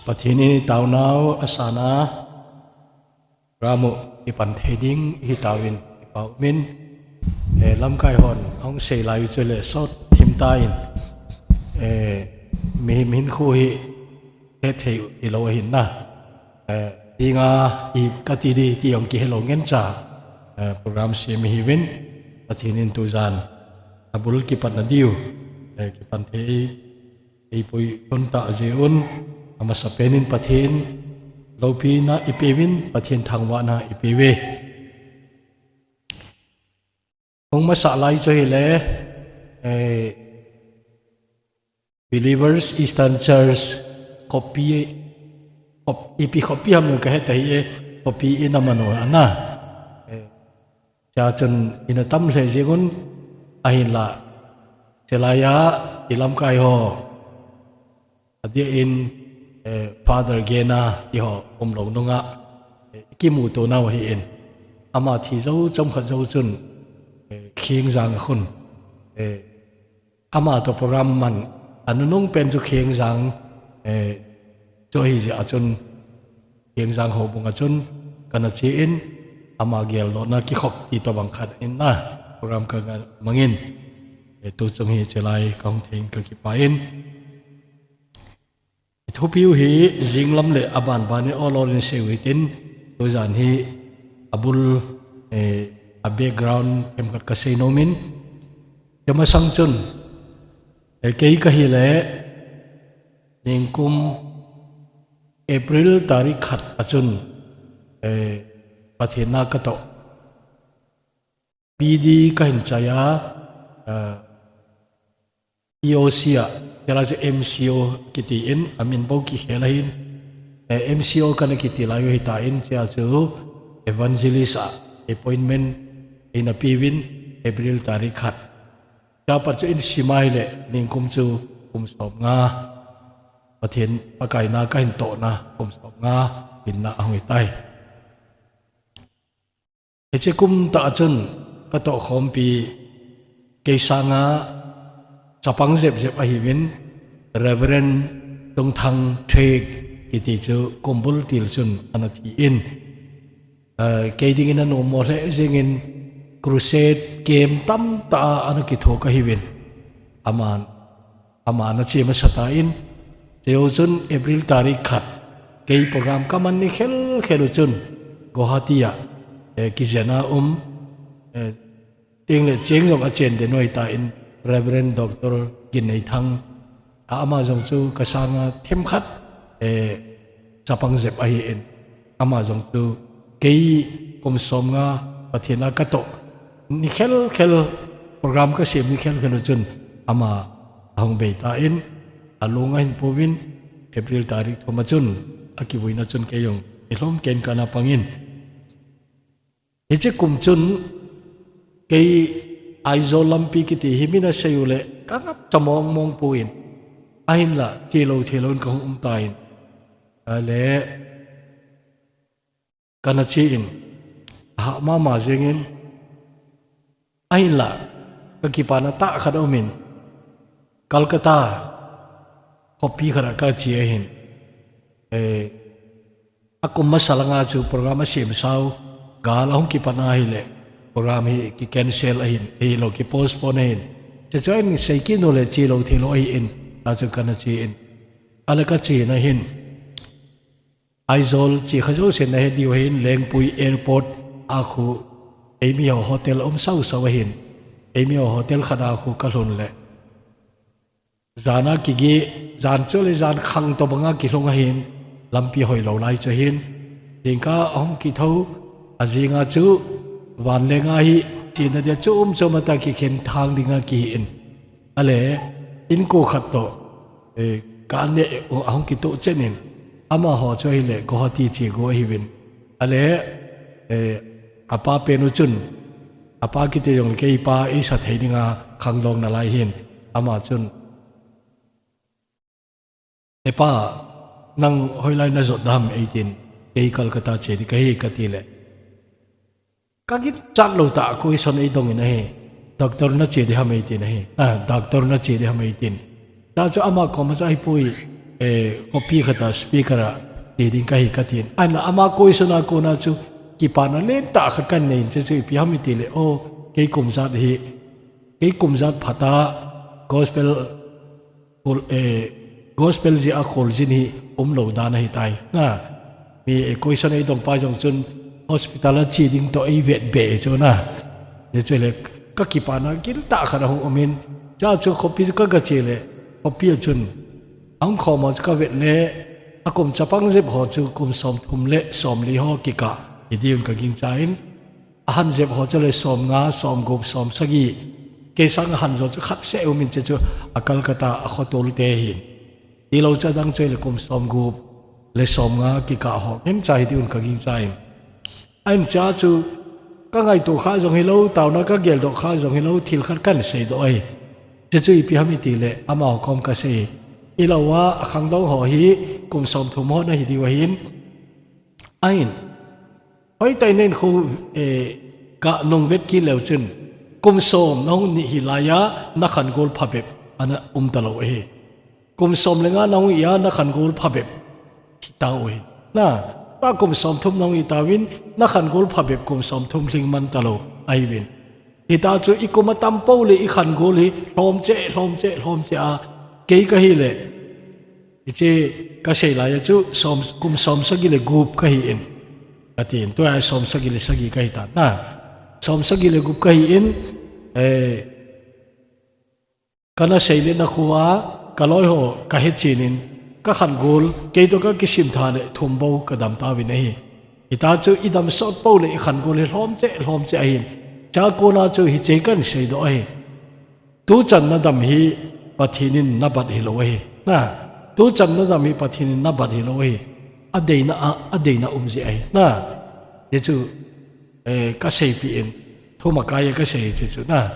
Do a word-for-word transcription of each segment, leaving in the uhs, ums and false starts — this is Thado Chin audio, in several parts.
Pathen in i taonau a sana ramu i pan thei ding hi tauvin i pau min, eh, lamkai hon hong sei lai u chu le sot thim ta in, eh, mihem hin khu hi he thei i lo ahin na. Eh, dinga i ka ti di ti ong ki hello ngen cha, eh, program sem hi vin Pathen in tu jan a bul kipat na diu, eh, kipan thei ei pui hun ta a je un, a masa penin Pathen loupina i pe vin, Pathen thangvahna i pe ve. Hung masa lai chu hi le, eh, Believers Eastern Church khopi, khop, ipi khopi ham ka he ta hi e, khopi in a mano ana. Eh, Cha chun in a tam hle jing un ahin la. Chelai a i lamkai ho. A dia in, eh, Father Gena ti ho um lo nunga, eh, kimu to nau hi in. Ama thi zo chom khat zo chun, eh, Khieng Jang khun, eh, ama to program man a nunung pen chu Khieng Jang, eh, chu hi jia chun Khieng Jang ho bunga chun kana chi in ama gel lo na kikhop ti to bang khat in na program ka mangin, eh, tu chung hi chelai ka hung thei in ka kipa in. Thupiu hi jinglam le a ban ban in ol ol in sei u hitin, tujan hi a bul, eh, a background themkhat ka sei nom in, kei masang chun, eh, kei ka hi le, ningkum April tarik khat a chun, eh, Pathen na ka to. P D ka hin chai a, eh, E O C a, chela chu M C O kiti in, a min bou kikhel ahin, eh, M C O kana kiti lai u hi ta in, chea chu evangelist a appointment in a piuvin April tarik khat. Chea pat chu in simai le ningkum chu kum som nga, Pathen Pakai na ka hin tohna kum som nga, hinna a hung hi tai. Hiche kum tah a chun ka toh khompi kei sanga chapang jep jep ahiuvin Reverend Tungthang Thek kiti chu kumbul til chun ana thi in, eh, kei dingin a numo hle jingin crusade camp tamtah a ana kitho ka hiuvin aman Ama na che masa ta in, cheu chun April tarik khat, kei program ka man ni khel khel u chun, Guwahati a, eh, kijena um, eh, ting le cheng jong a chen de noi ta in, Reverend Doctor Ginneithang, a ama jong chu ka sanga themkhat, eh, chapang jep ahi in, ama jong chu kei kum som nga Pathen a ka toh ni khel khel, program ka sem ni khel khel u chun ama a hung bei ta in, a lung a hin pouvin, April tarik thum a chun a kivuina chun kei jong i lhom ken kana pang in. Hiche kum chun kei Aizawl lampi kiti hi min a sei u le ka ngap cha mong mong poi in, ahinla che lou thei lou in ka hung um ta in. A le kana che in, a hah mama jeng in, ahinla ka kipana tah khat a um in, Calcutta khopi khat a ka che ahin. Eh, a kum masa langa chu program a sem sau, gal a hung kipat na hi le, program hi ki cancel ahin, hi lo ki postpone ahin. Che chu in sei kit u le che lou thei lou ahi in, ta chu kana che in. A le ka che na hin, Aizawl che kha jouse na he diu hin, Lengpui Airport a khu, eimi ho hotel um sau sau ahin, eimi ho hotel khat a khu ka lhun le. Jan a kigeh, jan chu le jan khang to banga kilhung ahin, lampi hoi lou lai chu ahin, jingkah a hung kitho, a jinga chu, vanleng a hi, chena dia chu um chu mata kikhen thang dinga kihi in. A le, inko khat toh, eh, ka ne, eh, a hung kitoh chen in, amaho chu ahile, Guwahati che go ahiuvin. A le, eh, a pa pen u chun, a pa kiti jong le kei pa ei sa thei dinga khang dong na lai hin, ama chun, "He pa, nang hoilai na jot dem?" ei tin, "Kei Calcutta che di ka hi," ka ti le. Ka ginchat lou tah a question ei dong in ahi. "Doctor na che di ham?" ei tin ahi. "Ah, doctor na che di ham?" ei tin. Ta chu ama koma chu ahipoi. eh, khopi khat a speaker a ti ding kahi katin. Ahinla ama question a kona chu kipana lentah khat kanei in, chuchu ipi ham itile, o, kei kum ijat hi, kei kum ijat phat a gospel khol, eh, gospel jeh a kholjin hi umlou dan ahitai. Na, mi, eh, question eidong pa jong chun hospital a che ding toh eivet be chu na. Hichu le kakipana giltah khat ahung um in, chuchu khopi chu kagache le, khopi a chun ahung khom ho chu kavet le, akum chapang jep ho chu kum somthum le somli ho kikah hidiuvin kagingchan, ahan jep ho chu le somnga, somgup, somsagi, kei sang ahan jo chu khat seh um in, chuchu a Calcutta a khotolte ahin. Tilou chu adang chu le kum somgup le somnga kikah ho ngen cha hidiuvin kagingchan. Ahin chuchu kangaito kha jong hilou, taona kageldoh kha jong hilou, thil khat kahin seidoh ahi. Chuchu ipi ham itile, amaho kom kasei, ilou a, akhangdong ho hi kum somthum ho nahi diu ahin. Ahin, hoitah in neinkho, eh, kanung vet kit leu chun, kum som nahung hi laiya nakhan gol phabep ana um talou ahi. Kum som le nga nahung hi a nakhan gol phabep hitau ahi. Na, tua kum somthum nahung hitauvin, nakhan gol phabep kum somthum lhing man talou ahiuvin. Hitachu ikum atam pou le ikhan gol hi lhom cheh, lhom cheh, lhom cheh a, kei kahile, hiche kasei laiya chu som, kum somsagi le gup kahin, katin, tua somsagi le sagi kahitan. Na, somsagi le gup kahin, eh, kana sei le nakhoa kaloi ho kahechen in, kakhan gol, kei toh kakisim tha le thum bou kadam tauvin ahi. Hitachu idam sot pou le ikhan gol hi lhom cheh, lhom cheh ahin. Chua kona chu hiche kahin seidoh ahi. Tuchan nadam hi Pathen in nabat hilou ahi. Na, tuchan nadam hi Pathen in nabat hilou ahi. Adeina a, adeina um jeh ahi. Na, hichu, eh, kaseipeh in, thum akai a kasei hiche chu na.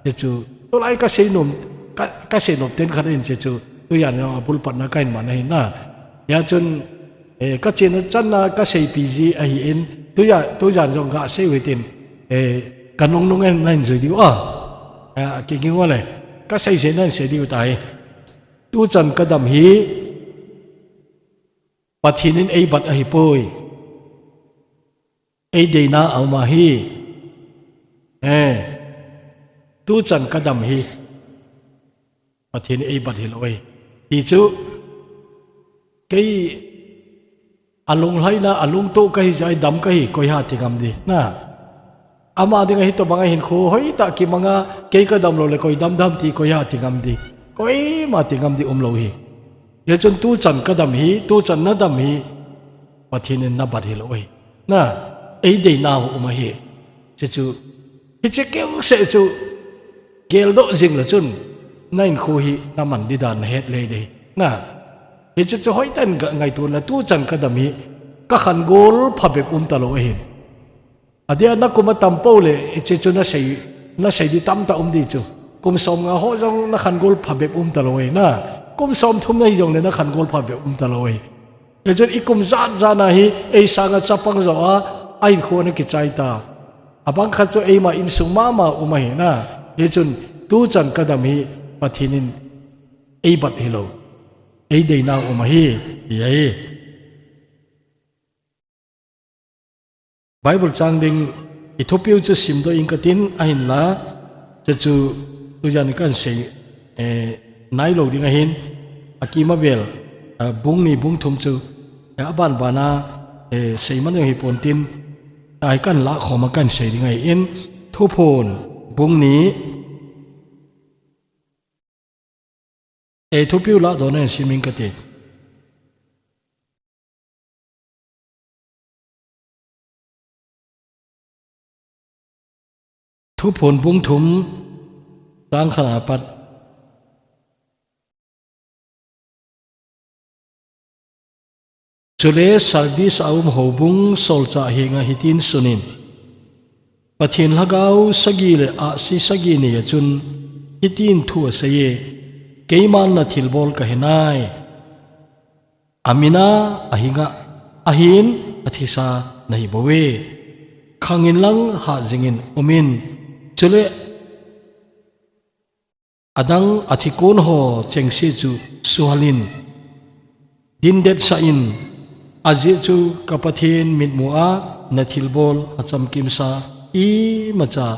Hichu, tulai kasei nom, ka, kasei nom ten khat ahin hiche chu, tujan jong abul patna kahin man ahi na. Hia chun, eh, kachena channa kaseipeh ji ahin, tuja, tujan jong gasei u hitin, eh, kanung nung in nahin jui diu a. Eh, kiging u le, kasei ji nahin sei diu tai. Tuchan kadam hi, Pathen in eibat ahipoi. Eideina aum ahi. Eh, tuchan kadam hi Pathen in eibat hilou ahi. Tichu, kei alunglhaina, alungtoh kahi jeh a idam kahi, koiha ti ngam di. Na, ama dinga hitobang a hinkho hoitah kimanga, kei kadam lou le koi dam dam ti koiha ti ngam di. Koima ti ngam di umlou ahi. Hichun tuchan kadam hi, tuchan nadam hi, Pathen in nabat hilou ahi. Na, eideina u um ahi. Chuchu, hiche keuseh chu, geldoh jing le chun, nahinkho hi naman di dan nahet lei dei. Na, hiche chu hoitah in ga, ngaito na, tuchan kadam hi, kakhan gol phabep um talou ahin. Adia nakum atam pou le, hiche chu nasei, nasei di tamtah um di chu. Kum somnga ho jong nakhan gol phabep um talou ahi na. Kum somthum nahi jongle nakhan gol phabep um talou ahi. Hichun ikum jat jat na hi, eisanga chapang jo a, ahinkho ana kichai ta. Abang khat chu eima insung mama um ahi na. Hichun tuchan kadam hi Pathen in eibat hilou. Eideina um ahi, ti ahi. Bible chang ding ithupiu chu simdoh ing katin ahinla, chuchu tujan kahin sei, eh, nailou ding ahin, akima vel, ah, bung ni bung thum chu, eh, aban bana, eh, seiman jong hipon tin, ahi kahin lakhom a kahin sei ding ahin, Thuphon bung ni, eh, thupiu ladoh na in sim ing kati. Thuphon bung thum, chang khat apat. Chule Sardis a um houbung solchah henga hitin sunin, Pathen lhagao sagi le ahsi sagi nei achun hitin thu aseiye, keiman nathilbol kahenai. Amina ahinga, ahin athisa nahi bouve. Khangin lang hatjingin umin. Chule adang athikon ho chengse chu suhalin. Hin detsah in, ajeh chu ka Pathen mitmu a na thilbol a chamkimsa imacha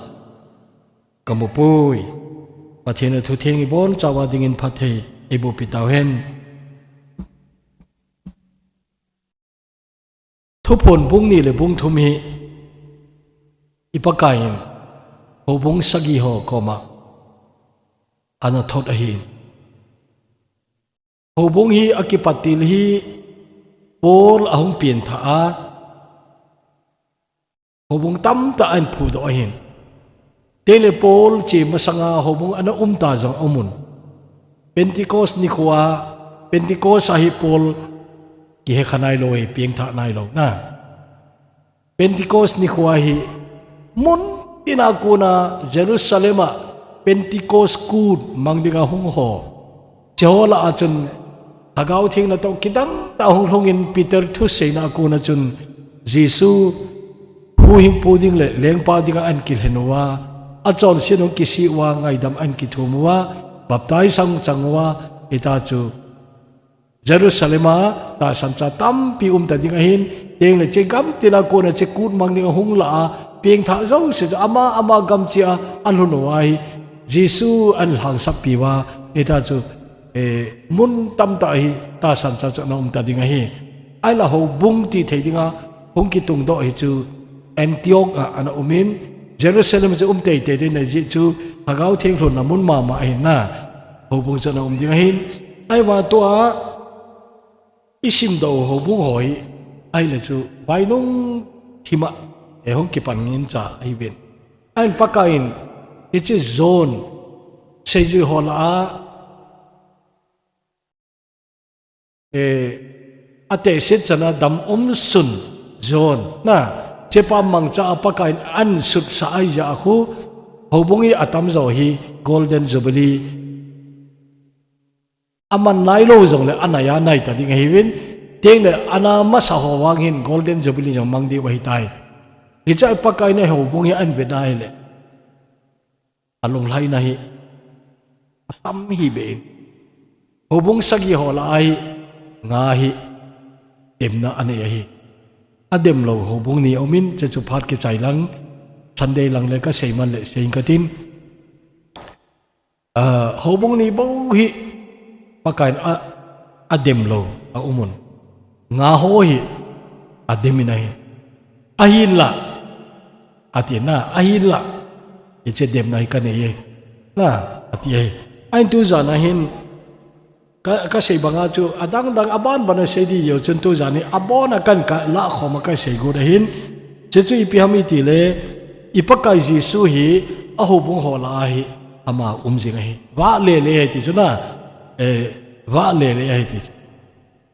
ka mupoi. Pathen a thutheng i bonchauva dingin phatthei ei boh pi tauhen. Thuphon bung ni le bung thum hi i Pakaiyin houbung sagi ho koma ana thot ahin. Houbung hi a kipat til hi Paul ahung pianthah a, houbung tamtah ahin phudoh ahin. Teng le Paul che masanga houbung ana umta jong aumun. Pentecost nikhoa, Pentecost a hi Paul kihekha nailou hi, piangthah nailou na. Pentecost nikhoa hi mun tina kona Jerusalem a Pentecost kut mang dinga hung ho, cheho lah a chun Lhagao Theng natoh kidang tah hung lhungin Peter thuseina a kona chun Jesu huhhingpu ding le lengpa dinga ahin kilhen uva, achonset hung kisih uva, ngaidam ahin kithum uva, baptize ahung chang uva, hita chu Jerusalem a tahsan cha tampi umta ding ahin, teng le che gam tina kona che kut mang dinga hung lah a, piangthah jouse chu ama, ama gam chea alhun uva hi, Jesu ahin lhangsap pi uva, hita chu, eh, mun tamtah hi tahsan cha chu ana umta ding ahi. Ahinla houbung ti thei dinga hung kitungdoh hi chu Antioch a ana umin, Jerusalem chu um teitei ding ahi jeh chu Lhagao Theng lhunna mun mama ahin na. Houbung chu ana um ding ahin. Ahivang tua i simdoh u houbung ho hi, ahile chu vainung thima, eh, hung kipan ngincha ahiuvin. Ahin Pakaiyin, hiche John, seijui ho lah a, eh, atehset chana dam umsun John, na, chepa mangcha a Pakaiyin ahin sutsah ahijeh a khu, houbung hi atamjo hi Golden Jubilee aman nailou jongle anaiya naita ding ahiuvin, teng le ana masa ho vang hin Golden Jubilee jong mang diu ahitai. Hichea Pakaiyin houbung hi ahin vet a ahile, alunglhaina hi asam hih beh in. Houbung sagi ho lah a hi nga hi demna anei ahi. Ademlou houbung ni aumin, chechu phat kichai lang, Sunday lang le kasei man le seiyin katin. Ah, houbung ni bou hi Pakaiyin a, ademlou aumun. Nga ho hi ademin ahi. Ahinla, ati na, ahinla, hiche demna hi kanei e, na, ati ahi. Ahin tujan a hin, ka, kasei banga chu, adang dang aban ban a sei ding jeh chun tujan hi, abon a kahin kalahkhom a kasei got ahin, chechu ipi ham itile, i Pakai Jesu hi, ahoubung ho lah a hi, ama um jing ahi. Vahle le ahi ti chu na, eh, vahle le ahi ti chu.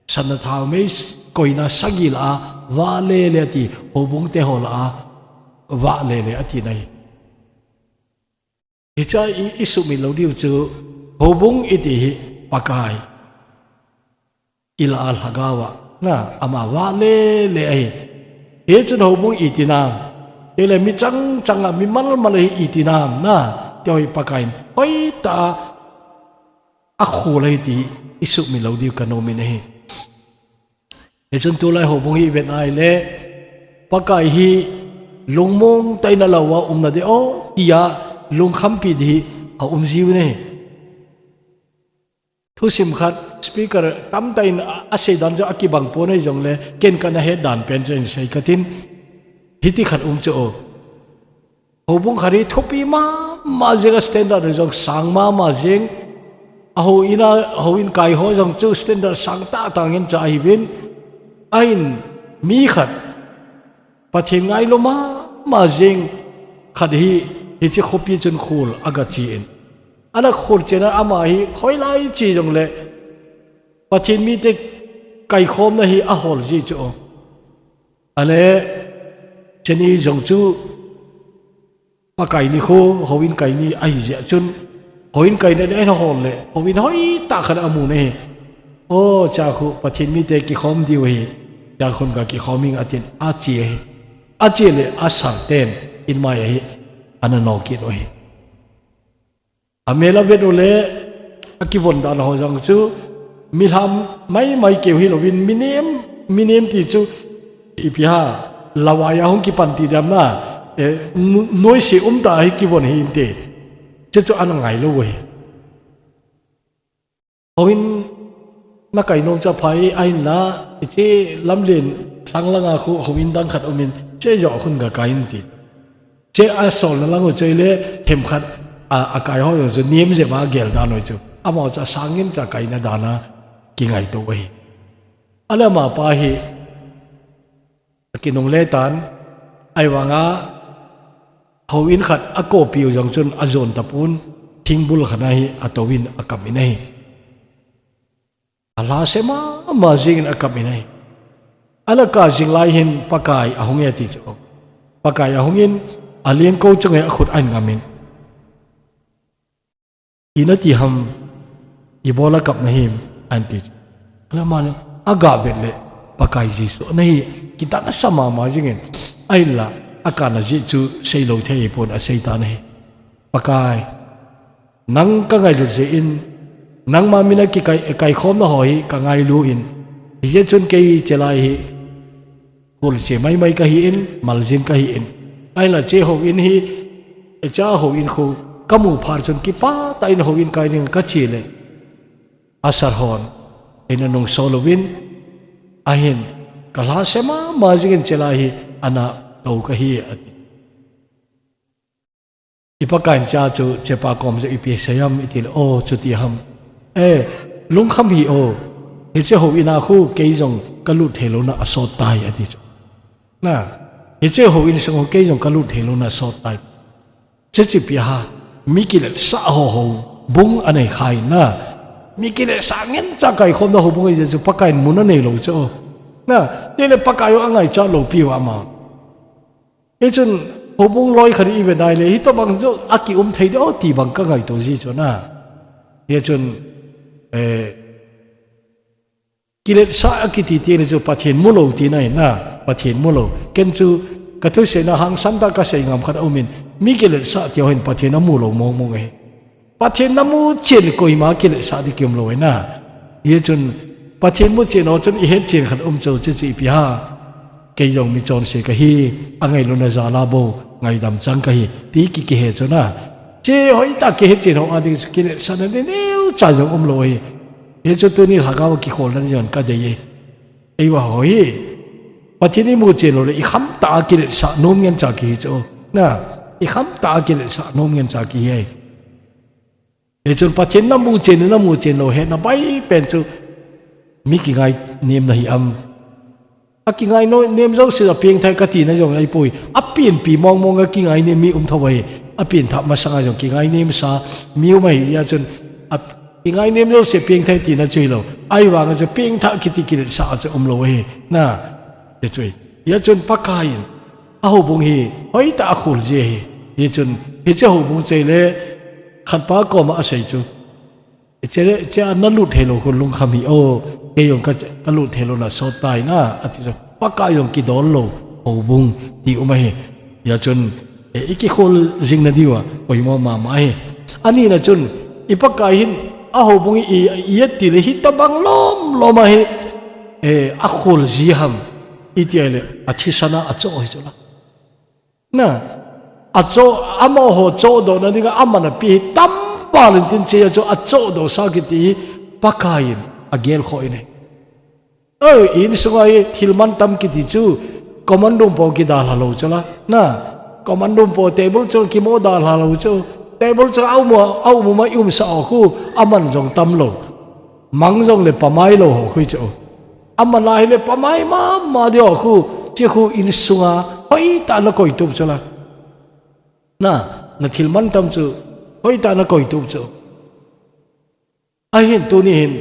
Sana thaomei koina sagi lah a, vahle le ati, houbung te ho lah a, vahle le ati na hi. Hichea i, i sumil lou diu chu, houbung iti hi Pakai. I lah a Lhagao a, na, ama vahle le ahi. Hichun houbung iti nam, teng le mi chang chang a, mi mal mal a hi iti nam, na, tiho hi Pakaiyin hoitah a akhol ahi ti i sumil lou diu kanom in ahi. Hichun tulai houbung hi i vet a ahile, Pakai hi lungmong tah in alah uva umna ding o, tia lungkhampi ding hi aum jiuvin ahi. Thusim khat speaker tamtah in a, asei dan chu akibang pon ahi jongle, ken kana het dan pen chu hin sei katin, hiti khat um chu o. Houbung khat hi thupi mama jeng a, standard jong sang mama jeng. A houin a, houin kai ho jong chu standard sang tahtah ngen cha ahiuvin. Ahin mi khat Pathen ngailou mama jeng khat hi, hiche khopi chun khol aga chen. Ana khol chen a ama hi hoilai che jongle Pathen mite kaikhomna hi ahol ji chu. Ahile, cheni jong chu Pakai nikho, houin kai ni ahi jeh chun, houin kai ni le ahol le, houin hoitah khat amu na hi. O, chakhu Pathen mite kikhom diu ahi, chakhu ka kikhom ing atin, ache ahi. Ache le asar ten, in mai ahi, ana nokit u ahi. Amel a vet u le, akivon dan ho jong chu, Milham maimai keu hilouvin, minem, minem ti chu, ipi ham, lavai a hung kipan ti diam na, eh, nu-, noise umtah hi kivon hi inte. Chuchu ana ngailou u ahi. Houin na kai nom chu aphai, ahinla, hiche lamlen lhang langa khu houin dang khat umin, hiche joh khun gakai inte. Hiche asolna lang u chu ahile, themkhat a, akai ho jong chu nem jep a agel dan u chu. Amaho chu asang ngen chu akaina dan a kingaito u ahi. Ahile amapa hi akinungle tan, ahivanga houin khat akopiu jong chun ajon tapon, thingbul khat a hi atouvin akap in ahi. Alhase mama jengin akap in ahi. Ana kap jing lai hin Pakai ahung e ati chu. Pakai ahungin, alengkou chunga akhut ahin ngamin, Ina ti ham, ibol a kap nahim, ahin ti chu. Ahile amani, aga vet le, Pakai Jesu ana hi, kidang asa mama jengin, ahinla, akap na jeh chu seilou thei ahipon asei tan ahi. Pakai, nang kangailut jeh in, nangma mina kikai, kaikhomna ho hi kangailu in, hijeh chun kei chelai hi, Kholche maimai kahin, maljin kahin. Ahinla hiche houin hi, hiche houin khu, kamu phat chun kipah tah in houin kai ding kache le, asar hon, eina nungsol uvin, ahin, kalhase mama jengin chelai hi, ana tou kahi ati. I Pakaiyin hiche chu, hichepa kom chu ipi asei ham, iti le, o, chuti ham. E, lungkham hih o, hiche houin a khu, kei jong kalut theilouna asot tai, ati chu. Na, hiche houin sung khu, kei jong kalut theilouna asot tai. Hiche chu ipi ham, mi kiletsah ho houbung anei khan na. Mi kiletsah ngen cha kaikhomna houbung ahi jeh chun Pakaiyin mun aneilou chu. Na, tile Pakai jong angaichat lou piu ama. Hichun, houbung loi khat ive nai le, hitobang chu akium thei diu ti bang kangaito ji chu na. Hichun, eh, kiletsah akiti teni chu Pathen mulou tina ahi na, Pathen mulou. Ken chu, kathusei na hangsan tah kasei ngam khat aumin, mi kiletsah ti ho hin Pathen amulou mong mong ahi. Pathen namu chen koima kiletsah ding kium lou ahi na. Hichun Pathen mu chen ho chun ihet chen khat um chu, chuchu ipi ham. Kei jong mi chonse kahi, angailutna jal a bou, ngaidam chang kahi, ti ki, kihe chu na. Hiche hoitah kihe chen ho a ding chu kiletsahna neocha jong umlou ahi. Hichu tuni lhagao a kikholna ding jong kadei e. Eiho hi, Pathen imu chen lou le, ikham tah a kiletsah nom ngen cha kihi chu. Na, ikham tah a kiletsah nom ngen cha kihi ahi. Hichun Pathen namu chen, namu chen lou hetna bai pen chu mi kingainem nahi am. Akingainem jouse a pengthah katina jong ahipoi. Apenpi mong mong a kingainem mi um thou ahi. Apenthah masanga jong kingainem sa mi um ahi. Hichun a kingainem jouse pengthah tina chu hilou. Ahivanga chu pengthah kiti kiletsah chu umlou ahi. Na, hichu ahi. Hichun Pakaiyin ahoubung hi, hoitah a akhol ji ahi. Hichun, hiche houbung chu ahile, khatpa koma asei chu. Hiche le, hiche a nalut theilou khu lungkham hih o, kei jong ka, kalut theilouna asot tai na, ati chu. Pakai jong kidol lou, houbung, ti um ahi. Hichun, eh, ikikhol jing nadiu a, poimo mama ahi. Anina chun, i Pakai hin, ahoubung hi, i, i, iti le hitobang lom lom ahi, eh, akhol ji ham, iti ahile, athisan a achoh hi chu la. Na, achoh, amaho chohdohna dinga, aman api hi tam val in tin hiche a chu achohdoh sa kiti hi, Pakaiyin agelkhoh in ahi. Oi, insunga hi thil mantam kiti chu, common room po kidalha lou chu la. Na, common room po table chu kimo dalha lou chu. Table chu aum u, aum u ma i umsah u khu, aman jong tam lou. Mang jong le pamai lou ho khu chu. Aman ahile pamai mama diu khu, hiche khu insunga, hoitah a nakoitup chu la. Na, nathil mantam chu, hoitah a nakoitup chu. Ahin tuni hin,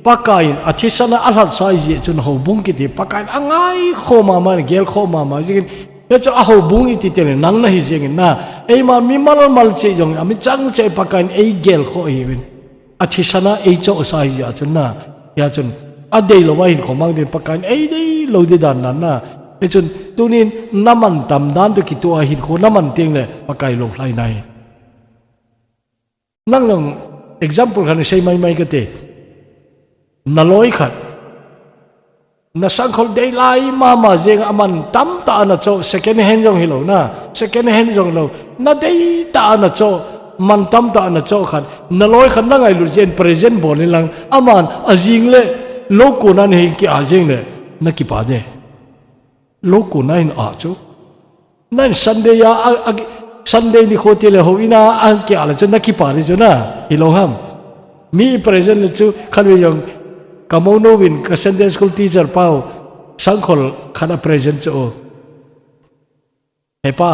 Pakaiyin athisan a alhatsa jeh chun houbung kiti, Pakaiyin angaikhoh mama, gelkhoh mama jingin, hichu ahoubung iti teng le nang nahi jingin na, eima mimal mal cheh jong, ami chang cheh Pakaiyin eigelkhoh ahiuvin. Athisan a eichohsa ahi jeh chun na, hichun, adeilou a hinkho mang ding Pakaiyin eideilou ding dan na na. Hichun, tunin naman tam dan toh kitoh a hinkho naman teng le Pakai lou lhai nai. Nang jong example khat sei maimai kate. Na loi khat, na sangkhol dei lai mama jeng a man tamtah ana cho, second hand jong hilou na, second hand jong lou, na deitah ana cho, man tamtah ana cho khat, na loi khat na ngailut jeng present bol in lang, aman ajing le lou kona hin kia jeng le, na kipa de. Lou kona hin a chu. Nan Sunday a, a, a, Sunday nikho ti le houin a, a kia le chu na kipa le chu na, hilou ham. Mi present le chu khat ve jong, ka mounu vin ka Sunday school teacher pau, sangkhol khat a present chu o. He pa,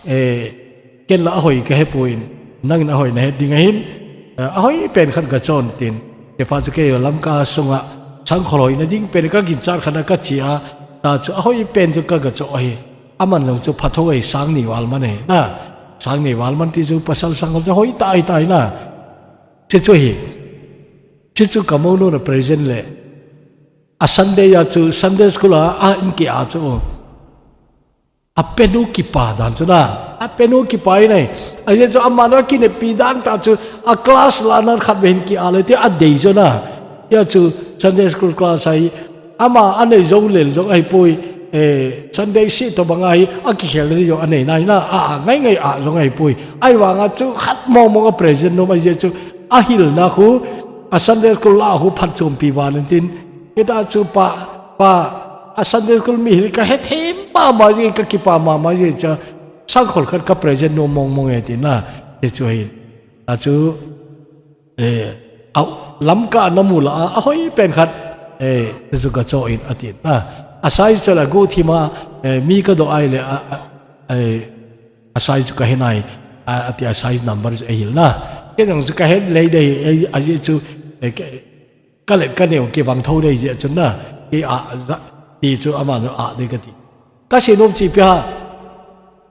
eh, ken la ahoi ka he poi, nangin ahoi na he ding ahin, eh, ahoi pen khat ka chon tin. He pa chu kei Lamka sunga sangkhol hoina ding pen ka ginchat khat a ka chi a, ta chu ahoi pen chu ka ga cho ahi. Aman jong chu phatho ahi, sang ni val man ahi na. Sang ni val man ti chu pasal sangkhol chu hoi tai tai na. Che chu hi. Che chu ka mounu na present le. A Sunday a chu Sunday school a, a in kia chu. A penu kipa dan chu na. A penu kipa in ahi. Ajeh chu aman akinepi dan ta chu a class la nan khat ve hin kia le ti a dei chu na. Hia chu Sunday school class ahi. Ama anei jou lel jong ahipoi. Eh, Sunday si tobang ahi, akikhel ni jong anei nai na. A, a ngai ngai a jong ahipoi. Ahivanga chu khat mong mong a present nom ajeh chu ahilna khu, a Sunday school la khu phatchompi val in tin. Hita chu pa, pa, a Sunday school mi hil ka he them mama jeng, ka kipa mama jeng cha, sangkhol khat ka present nom mong mong e ti na, ti chu ahi. A chu, eh, a, Lamka na mu la a, ahoi pen khat, eh, ti chu ka cho in a ti na. A size chu la gu thi ma, eh, mi ka do ai le, a, a, eh, a size chu ka he nai, a, a ti a size number chu ahil na. Kei jong chu ka he lei dei, eh, ajeh chu, eh, ke, ka let ka neo kibang tho dei jeh chun na, kei a, za, ti chu ama nu a dei ka ti. Ka sei nom chu ipi ham,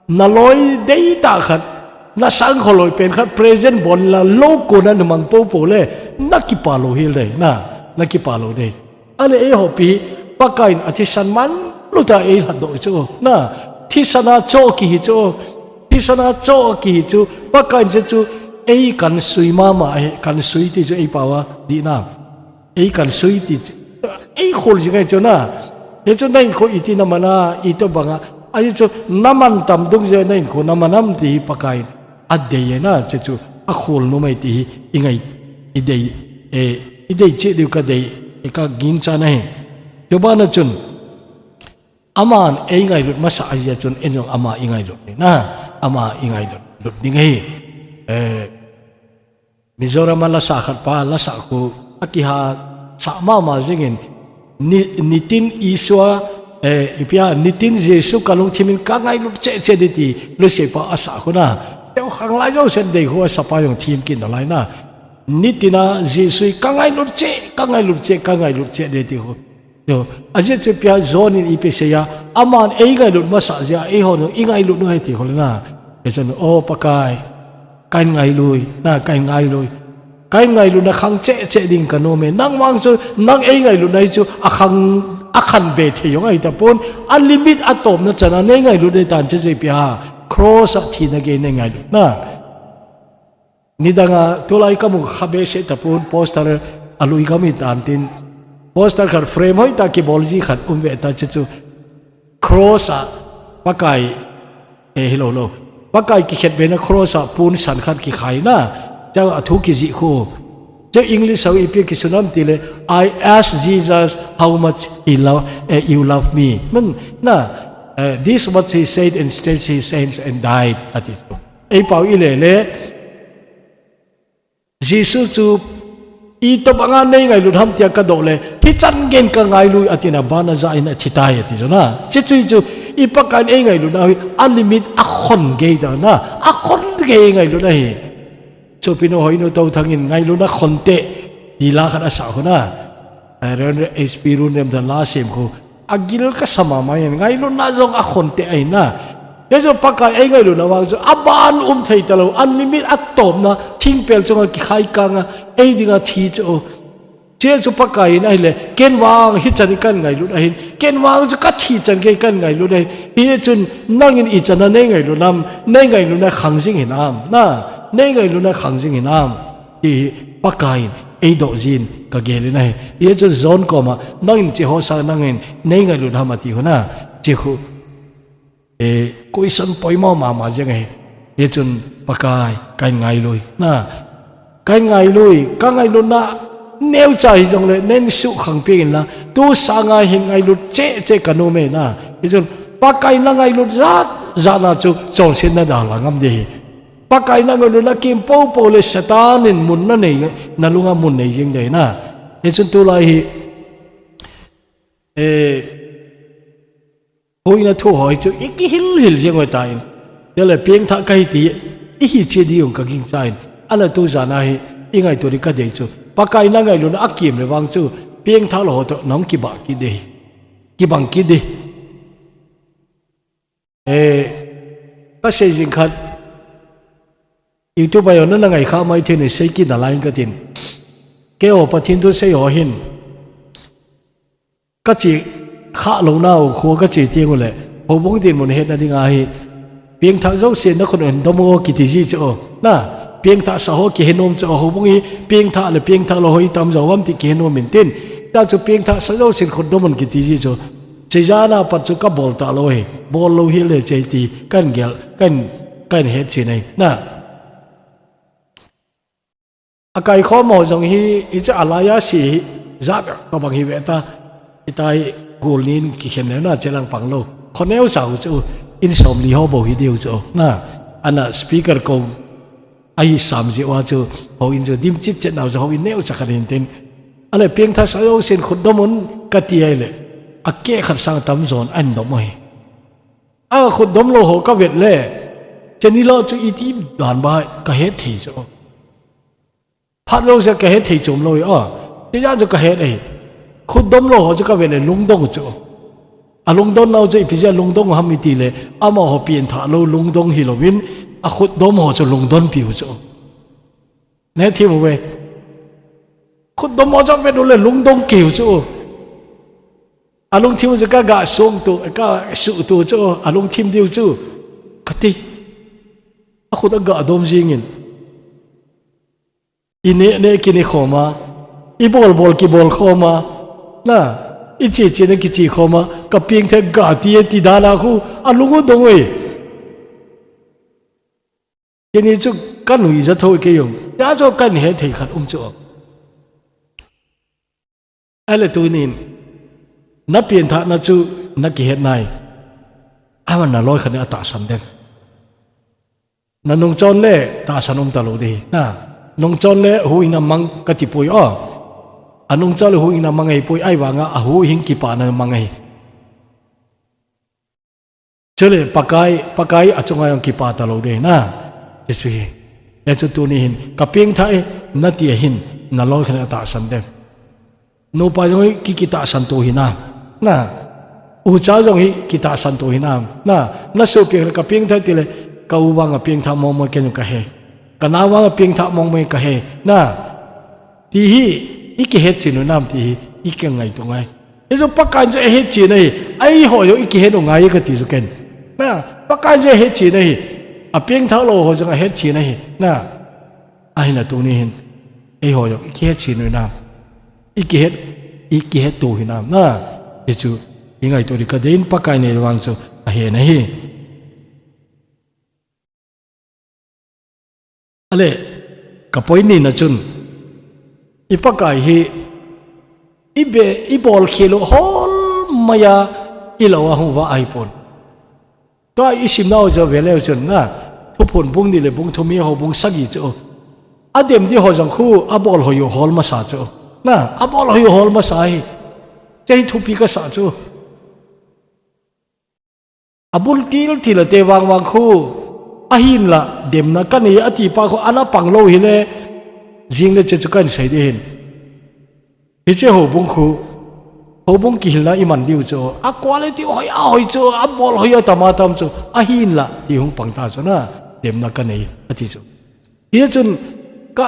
na loi deitah khat, na sangkhol loi pen khat present bol la lou kona na mang popo le, na kipa lou hel dei, na, na kipa lou dei. Ahile eiho pi, Pakaiyin athisan man lut a ei lhatdoh chu, na, thisan a cho kihi chu, thisan a cho kihi chu, Pakaiyin chu chu, ei kansui mama ahi, kansui ti chu ei pao a, di na. Ei kansui ti chu, ei khol jing ahi chu na. Hichu na hinkho iti na man a, itobang a. Ahi chu na man tam dung jeh na hinkho na man am ti hi Pakaiyin adei e na, che chu akhol nom e ti hi i ngai, i dei, eh, i dei cheh diu ka dei, eh, ka ginchat na hi. Chubana chun, aman ei ngailut masa ahi jeh chun, ei jong ama i ngailut ni na, ama i ngailut, lut ding ahi. Eh, Mizoram a lasa khat pa, lasa khu, akihasah mama jingin, ni, nitin Isua, eh, ipi ham, nitin Jesu ka lungthim in ka ngailut cheh cheh ding ti, lungset pa asa khu na. Teu khang lai jousen dei khu asa pa jong thim kit nalai na. Nitin a Jesu hi ka ngailut cheh, ka ngailut cheh, ka ngailut cheh ding ti khu. Yo, ajeh chu ipi ham John in ipi asei a, aman ei ngailut masa jeh a, eiho jong i ngailut u ahi ti khu le na. Hichun, O Pakai, kahin ngailut, na kahin ngailut. Kahin ngailutna khang cheh cheh ding ka nom e. Nangma chu, nang ei ngailutna hi chu, akhang, akhan be thei jong ahi tapon, a limit a topna chan a nei ngailut ding tan che chu ipi ham. Cross a thina gei nei ngailut na. Nidang a, tulai ka mu kha behseh tapon poster a lui ka mu tan tin. Poster khat frame hoitah kibol ji khat um ve ta che chu. Cross a Pakai, eh, hilou lou. Pakai kikhetbena cross a pon san khat kikhai na. Chua thu kijih khu. Chua English a ipi kisun am ti le, "I asked Jesus how much he love, eh, you love me." Man, na, eh, this much he said, and stretched his hands and died. Ati chu. Ei pao i le le, Jesu chu itobang a nei ngailut ham tia ka doh le, hichan gei in ka ngailut atin, abana jah in athi tai ati chu na. Che chu chu i Pakaiyin ei ngailutna hi a limit a khon gei ta na, a khon gei ngailutna ahi. Chupinu Hoinu Touthang in ngailutna khon teh ti la khat asa khu na. Eh, Reverend H P Runrem dan la sem khu. Agil kasa mama in, ngailutna jong a khon teh ahi na. Hichu Pakai ei ngailutna vang chu, aban um thei talou, unlimit a topna, thingpel chunga kikhai kang a, ei dinga thi chu. Che chu Pakai in ahile, ken vang hichan in kahin ngailut ahin, ken vang chu ka thi chan gei kahin ngailut ahin, hichun nangin ichan a nei ngailut nam, nei ngailutna khang jing hinam, na, nei ngailutna khang jing hinam, ti hi Pakai in eidoh jin kagel in ahi. Hichun John koma, nangin hiche ho sang nangin neingailut ham ati hon a, hiche khu, eh, question poimo mama jeng ahi. Hichun Pakai, kahin ngailu na. Kahin ngailu, kangailutna neocha hijongle, neisuhkhang peh inla, tu sanga hin ngailut cheh cheh kanom e na. Hichun, Pakai nangailut jat jat na chu, chonsetna dalha ngam ding ahi. Pakai nangailut nakim popo le Satan in mun nanei, nalunga mun nei jeng ding ahi na. Hichun tulai hi, eh, huhhingna thu ho hi chu, ikihil hil jeng u ahitan. Chule pengthah kahi ti, ihi cheh ding jong kagingchan. Ahile tu jan a hi, ingaito ding kadei chu, Pakai nangailutna akim le vang chu, pengthah lou ho toh, nahung kibang kit ding ahi. Kibang kit ding. Eh, kasei jing khat, YouTube a jong nana ngaikha mai thei in sei kit nalai in katin. Keiho Pathen thu sei ho hin, kache kha louna u kho kache teng ule, houbung dinmun hetna dinga hi, pengthah jousen nakhut u hin dom o kiti ji chu o. Na, pengthah sa ho kihenom chu o, houbung hi pengthah le pengthah lou ho itam jou uvam ti kihenom in tin. Hijeh chun pengthah sa jousen khut dom un kiti ji chu. Hiche jan a pat chu kabol talou ahi, bol lou hile hiche ti, kahin gel, kahin, kahin hetchen ahi. Na. Akaikhom ho jong hi, hiche alai a se hi, jat tobang hi ve ta, hitia hi gol nin kikhen le na, hiche lang pang lou. Khoneo sa u chu, in somli ho bou hi diu chu, na, ana speaker ko, ahi sam jeh uva chu, houin chu, dim chet chet nau chu, houin neocha khat hin tin. Ahile pengthah sa jousen khut dom un, kati ahile, akeh khat sang tamjon ahin dom u ahi. Akhut dom lou ho kavet le, hiche ni lou chu iti dan ba kahet thei chu. Phat lou se kahet thei chom lou hi, a. Hiche jan chu kahet ahi. Khut dom lou ho chu kavet le lungdong u chu. Alungdon nau chu ipi jeh a lungdong u ham iti le, amaho pengthah lou lungdong hilouvin, akhut dom ho chu lungdon piu chu. Neh thim uve. Khut dom ho chu avet u le lungdong keu chu. Alungthim u chu kaga sung tu, kasuh tu chu, alungthim diu chu. Kati. Akhut aga dom jingin. Ineh neh kineh khom a, ibol bol kibol khom a, na, iche che neh kiche khom a, kapengthah ga ti e ti dan a khu, alung u dong e. Keini chu kanuija thou kei jong, hijeh chun kahin hethei khat um chu. Ahile tunin, napengthahna chu nakihet nai. Aman naloi khat in atahsan dem. Nanungchon le tahsan um talou ding. Na, nungchon le huhhingna mang kati poi o. Anungchon le huhhingna mang ahipoi, ahivanga ahuhhing kipana mang ahi. Chule Pakai, Pakai achunga jong kipa talou ding na. Hichu hi. Hichu tuni hin, kapengthah e, nati a hin, naloi khat in atahsan dem. Nupa jong hi ki, kitahsan to hinam. Na. Ucha jong hi kitahsan to hinam. Na. Nasopi khat kapengthah tile, ka u vang apengthah mong mong ken kahe. Kanao vang apengthah mong mong kahe. Na. Ti hi, ikihetchen u nam ti hi, ikingaito ngai. Hichu Pakai chu ahetchen ahi, eiho jong ikihet u ngai kati chu ken. Na, Pakai chu ahetchen ahi, apengthah lou ho jong ahetchen ahi. Na, ahinla tuni hin, eiho jong ikihetchen u hinam. Ikihet, ikihet to hinam. Na, hichu, ingaito ding kadei in Pakai nei vang chu ahen ahi. Ahile, ka point nina chun, i Pakai hi, ibe, ibol khel u holmai a, ilou a hung vah ahipon. Tua isimnau chu veleu chun na, Thuphon bung ni le bung thum hi Houbung sagi chu. Adem ding ho jong khu, abol hoi u hol masa chu. Na, abol hoi u hol masa hi. Hiche hi thupi kasah chu. Abul til til a te vang vang khu, ahinla, demna kanei ati pa khu, ana pang lou hile, jing le hiche chu kahin sei ding ahin. Hiche houbung khu, houbung kihilna iman diu chu, a quality hoi a hoi chu, abol hoi atam atam chu, ahinla, ti hung pang ta chu na, demna kanei, ati chu. Hichun ka,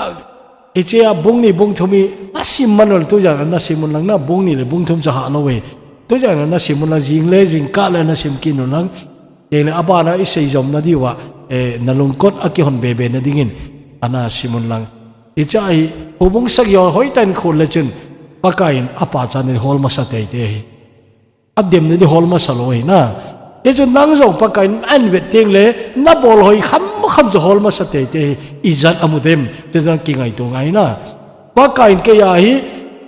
hiche a bung ni bung thum hi, nasim man u le tujan nasim un lang na bung ni le bung thum chu hah lou e. Tujan nasim un lang jing le jingkah le nasim kit un lang. Chule abana isei jomna diu a, eh, nalungkot a kihon bebe na dingin, ana sim un lang. Hiche hi, houbung sagi ho hoitah in khol le chun, Pakaiyin apa chan in hol masa teitei ahi. Ademna di hol masa lou ahi na. Hichu nang jong Pakaiyin ahin vet teng le, nabol hoi khamkham chu hol masa teitei ahi. Ijat amu dem, ti jong kingaito ngai na. Pakaiyin kei a hi,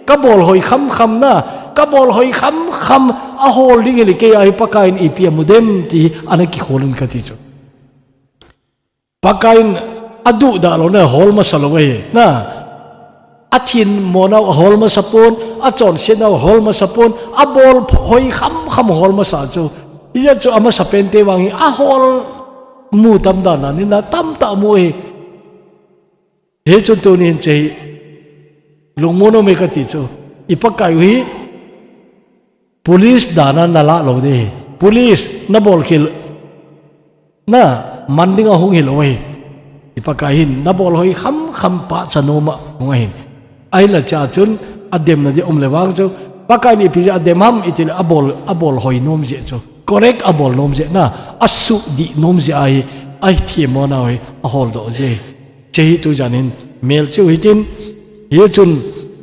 kabol hoi khamkham na, kabol hoi khamkham ahol ding ahile kei a hi Pakaiyin ipi amu dem ti hi ana kikhol in kati chu. Pakaiyin aduhdah lou na hol masa lou ahi na. Athinmo nau ahol masa pon, achonset nau ahol masa pon, abol hoi khamkham ahol masa chu. Hijeh chun amasa pen te vang hi ahol mu tam dan a, nina tamtah mu ahi. Hichun tuni hin hiche hi lungmon um e kati chu. I Pakai u hi police dan a nalah lou ding ahi. Police nabol khel na man ding a hung hilou ahi. I Pakai hin nabol hoi khamkham pachat nom a hung ahin. Ahinla hichea chun ademna di um le vang chu, Pakaiyin ipi jeh a dem ham itile abol, abol hoi nom jeh chu. Correct abol nom jeh na, asuhdih nom jeh a hi, athemmo nau hi ahol doh jeh. Hiche hi tujan hin melchih u hitin, hichun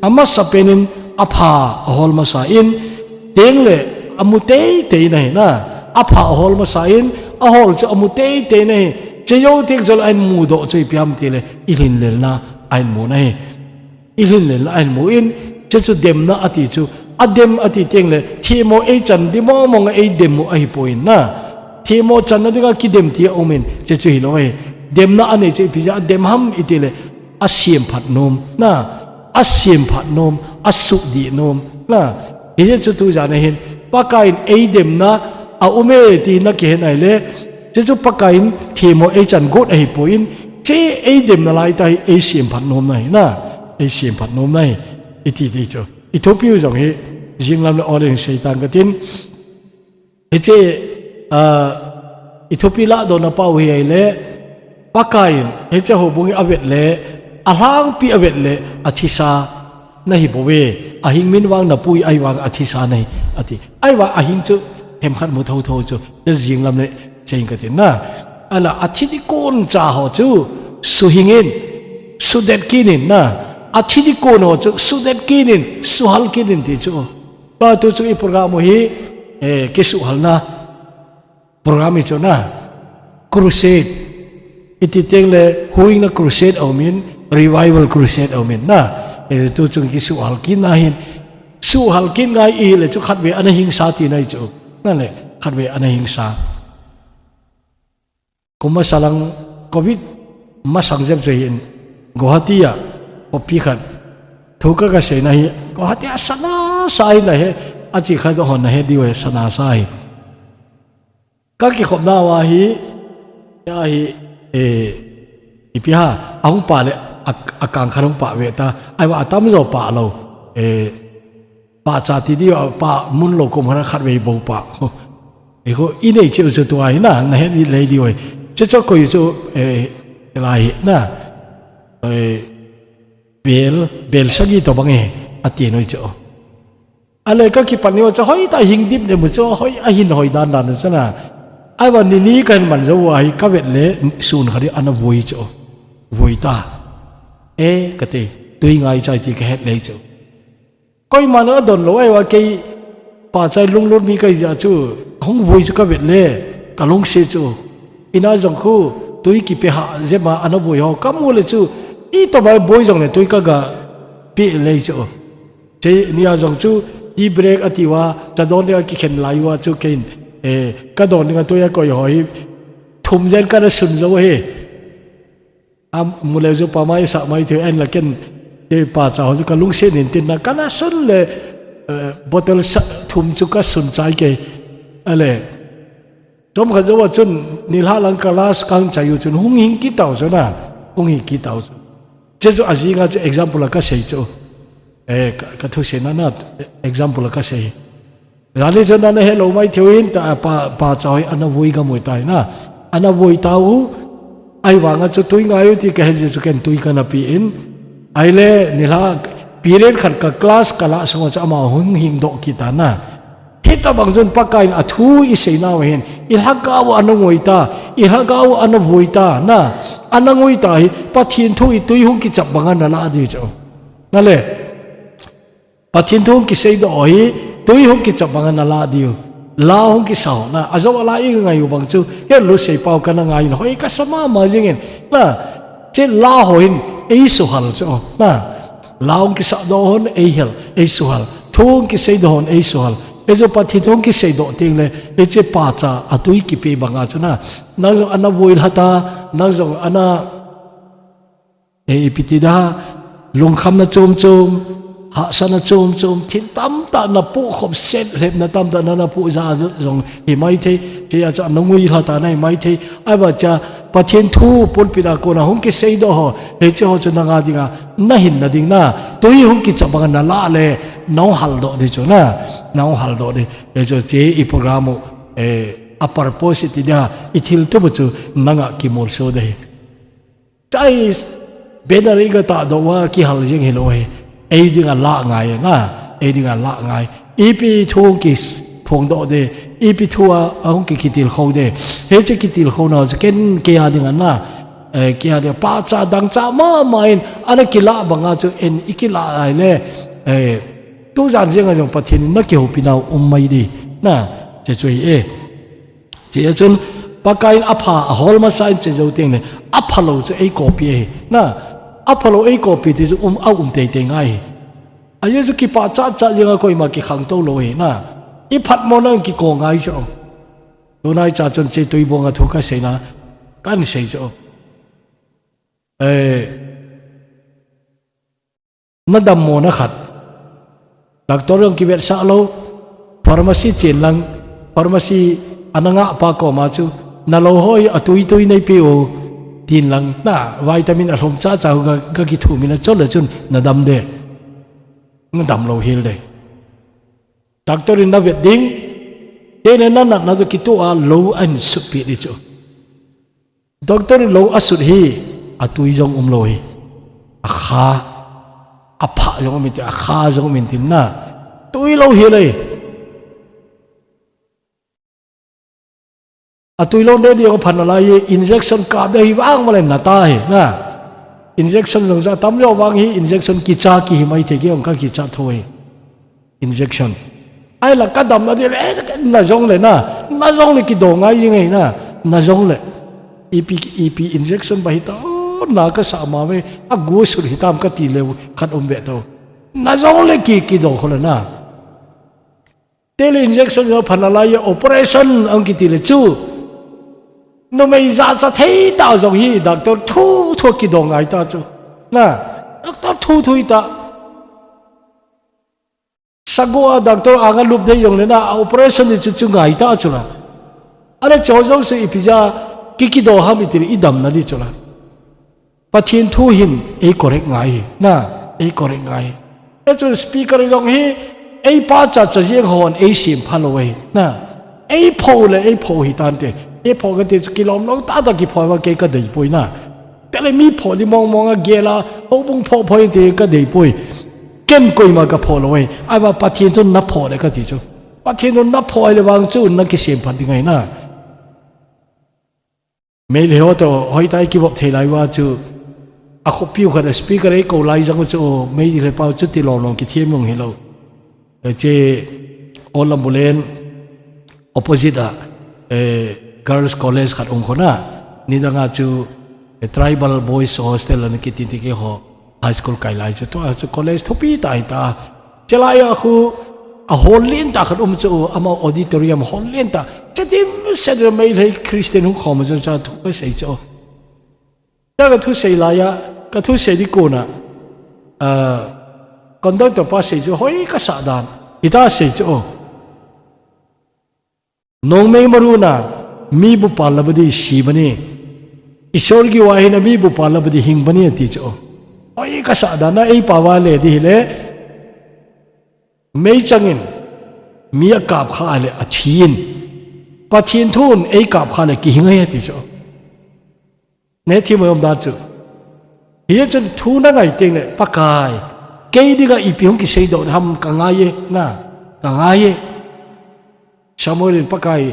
amasa pen in apha ahol masa in, teng le amu teitei na ahi na, apha ahol masa in, ahol chu amu teitei na ahi, hiche jou teng chule ahin mudoh chu ipi ham itile, ilhinlelna ahin mu na ahi. Ilhinlelna ahin mu in, hiche chu demna ati chu, adem ati teng le, themmo eichan di mong mong a eidem u ahipoi na. Themmo channa dinga kidem ti aum in, hiche chu hilou ahi. Demna anei chu ipi jeh a dem ham itile, asemphat nom na, asemphat nom, asuhdih nom na. Hiche chu tujan a hin, Pakaiyin eidemna aum e ti nakihe nai le, hiche chu Pakaiyin themmo eichan got ahipoi in, hiche eidemna lai tah hi eisemphat nom na ahi na, eisemphat nom na ahi, iti ti chu. I thupi u jong hi, jinglam le ol in sei tang katin. Hiche, ah, i thupi lahdohna pa u hi ahile, Pakaiyin, hiche houbung hi avet le, alhangpi avet le, athisa nahi bouve, ahing min vang napui, ahivang athisa nahi, ati. Ahivang ahing chu, themkhat mu thotho chu, hiche jinglam le, sei ing katin na. Ahinla, athi ding kon cha ho chu, suhing in, sudet kit in na. Athi ding kon ho chu, sudet kit in, suhal kit in ti chu. Tua tu chu i program u hi, eh, kisuhhalna program hi chu na, crusade. Iti teng le, huhhingna crusade aum in, revival crusade aum in na. Eh, tu chu kisuhhal kit na hin, suhhal kit ngai ihile chu khatvei ana hingsa tina ahi chu. Na le, khatvei ana hingsa. Kum masa lang covid masang jep chu hin Guwahati a khopi khat thu ka, kasei na hi Guwahati a sana sa ahi na he, achi khat hon nahe diu ahi, sana sa ahi. Ka kikhopna uva hi, ahi, eh, ipi ham, ahung pah le, a, akang khat hung pah ve ta, ahivang atamjo pah lou, eh, pahcha ti diu, pah mun lou kom khat khatvei bou pah. Eiho, inei cheh u chu tua hi na, nahe le diu ahi. Hiche chu koi chu, eh, lai hi na, eh, bel, bel sagi tobang e, ati noi chu. Ahile ka kipan uva chu hoitah hing dip dem u chu, hoi, ahin hoi dan dan u chu na. Ahivang nini kahin man jou uva hi, kavet le, sun khat hi ana vui chu. Vui ta. Eh, kati, tui ngai chai ti kahet le chu. Koiman adon lou, ahivang kei pahcha lunglut mi kahi jeh a chu, hung vui chu kavet le, kalungset chu. Ina jong khu, tui kipe hah jep a ana vui ho kamu le chu, itobang boi jong le tui kaga pe le chu. Hiche nia jong chu, tea break ati uva, cha don dinga kikhen lai uva chu keiin, eh, ka don dinga tui akoi ho hi, thum jen kana sun jou ahi. Amu leu chu pamai sa mai thei, ahinla ken, kei pahcha ho chu kalungset in tin na, kana sun le, eh, bottle sa, thum chu kasun chai kei. Ahile, chomkhat jouva chun, nilhah lang class kahung chai u chun, hung hing kit tau chu na, hung hing kit tau chu. Hiche chu ajing a chu example a kasei chu. Eh, ka, kathusei na na, example a kasei. Jani chun ana helou mai thei u hin ta, pa, pahcha ho hi ana vui gam u tai na. Ana vui tau, ahivang a chu tui ngai u ti kahe jeh chu ken tui kana pe in. Ahile, nilhah, period khat ka class kalah sung u chu ama hung hing doh kit ta na. Hitabang chun Pakaiyin athu isei nauva hin, ilhagao ana ngoi ta, ilhagao ana vui ta, na, ana ngoi ta hi, Pathen thu hi tui hung kichap banga nalah diu chu. Nale, Pathen thu hung kiseidoh hi, tui hung kichap banga nalah diu. La hung kisa ho, na, ajou a la ingai u bang chu, he lusei pau kana ngai in, hoi kasa mama jingin, na, che la ho hin, eisuhal chu, na. La hung kisahdoh hon eihel, eisuhal. Thu hung kiseidoh hon eisuhal. Hichu Pathen thu hung kiseidoh teng le, hiche pacha atui kipe banga chu na. Nang jong ana vui lha ta, nang jong ana, e, ipi ti da, lungkhamna chom chom, hahsatna chom chom, thil tamtah na puh khop set, lhepna tamtah na, na puh ja jong hi mai thei, che a chu ana ngui lha ta na hi mai thei, Ahivang chun Pathen thu pulpit a kona hung kiseidoh ho, hiche ho chu nanga dinga, na hinna ding na, tui hung kichap banga nalah le, nahung haldoh ding chu na, nahung haldoh ding. Hichu che i program u, eh, a purpose ti dia, i thiltup u chu nanga kimolso ding ahi. Chai banner iga tahdoh uva kihal jing hilou ahi. Ei dinga lah ngai na, ei dinga lah ngai. Ipi thu hung kiphongdoh ding, ipi thu a, ahung ki, kitilkhou ding. Hiche kitilkhouna chu ken kei a dinga na, eh, kei a dinga pacha dangchah mama in, ana kilah banga chu en ikilah ahile, eh, tujan jenga jong Pathen in na kihoupi nau um mai ding, na, che chu ahi e. Che a chun, Pakaiyin apha, ahol masa in che jou teng le, aphalou chu ei copy ahi. Na, aphalou ei copy ti chu um, aum teitei ngai ahi. Ajeh chu kipah chatchat jenga koima kikhangtou lou ahi. Na, i phatmona in kiko ngai chu. Tunai cha chun che tuibonga thu kaseina, kahin sei chu. Eh, Na dammona khat. Doctor jong kivetsah lou, pharmacy chen lang, pharmacy ana ngah pa koma chu, nalou ho hi atui tui neipe o, tin lang, na vitamin alhom chacha ho ga, ga kithum in achol le chun nadam ding. Nadam lou hel ding. Doctor in navet ding, kei le nanatna chu kitoh a lou ahin sutpeh ding chu. Doctor in lou asut hi, atui jong umlou hi. Akha, aphah jong um intin, akha jong um intin na. Tui lou hel e. Atui lou ne ding jong phat nalai e, injection kap ding hi vang male nata hi na. Injection jong chu atamjo vang hi, injection kicha kihi mai thei, kei jong kakichat thou e. Injection. Ahinla kadamna ding le, eh, najong le na, najong le kido ngai jing ahi na, najong le. Ipi, ipi injection ba hita, o, na kasah mama e, agu sut hitam kati leu khat um ve to. Najong le ki, kido kho le na. Tele injection jong phat nalai e, operation ahung kiti le chu. Numei jacha thei tah jong hi, doctor thu thu kido ngai ta chu. Na, doctor thu thu hita. Sagoh a doctor anga lup dei jong le na, a operation ni chu chu ngai ta chu la. Ahile chu jouse ipi jeh a ki, kido ham iti le i damna ding chu la. Pathen thu hin ei correct ngai hi, na, ei correct ngai hi. Hichu speaker jong hi, ei pacha cha jeng hon ei sempha lou ahi, na. Ei pho le, ei pho hitante. Ei pho kati chu kilom lou tah tah kipho va kei kadei poi na. Tele mi pho ding mong mong a gel a, houbung pho pho inte kadei poi. Ken koima kapho lou e. Ahivang Pathen chun napho le kati chu. Pathen chun napho le vang chu nakisemphat ding ahi na. Meitei ho toh hoitah a kivop thei lai uva chu. Akhopiu khat a speaker eikou lai jong chu, Meitei pau chu tilom lom kithem jong hilou. Hiche Old Lambu Lane opposite a, eh, Girls College khat um khona. Nidang a chu, eh, Tribal Boys Hostel ana kiti ti keiho high school kai lai chu. Tua chu college thupi tah hita. Chelai a khu, a hall lentah khat um chu, ama auditorium hall lentah. Che dimset Meitei Christian hung khom chu cha thu kasei chu. Tua kathusei lai a, kathusei ding kona, ah, conductor pa sei chu, hoi kasah dan. Hita sei chu. नोंगमें मरुना मीबु पालबदि सीबने, ईश्वर की वाहिना मीबु पालबदि हिंगबने ati chu. Hoi kasah dan a eipao va le ding hile, meichang in, mi akap kha le athin, Pathen thun eikap kha le kihing ahi ati chu. Neh thim a um dan chu. Hichun thu nangai teng le, Pakai, kei dinga ipi hung kiseidoh ham kangai e, na, kangai e. Samuel in Pakai,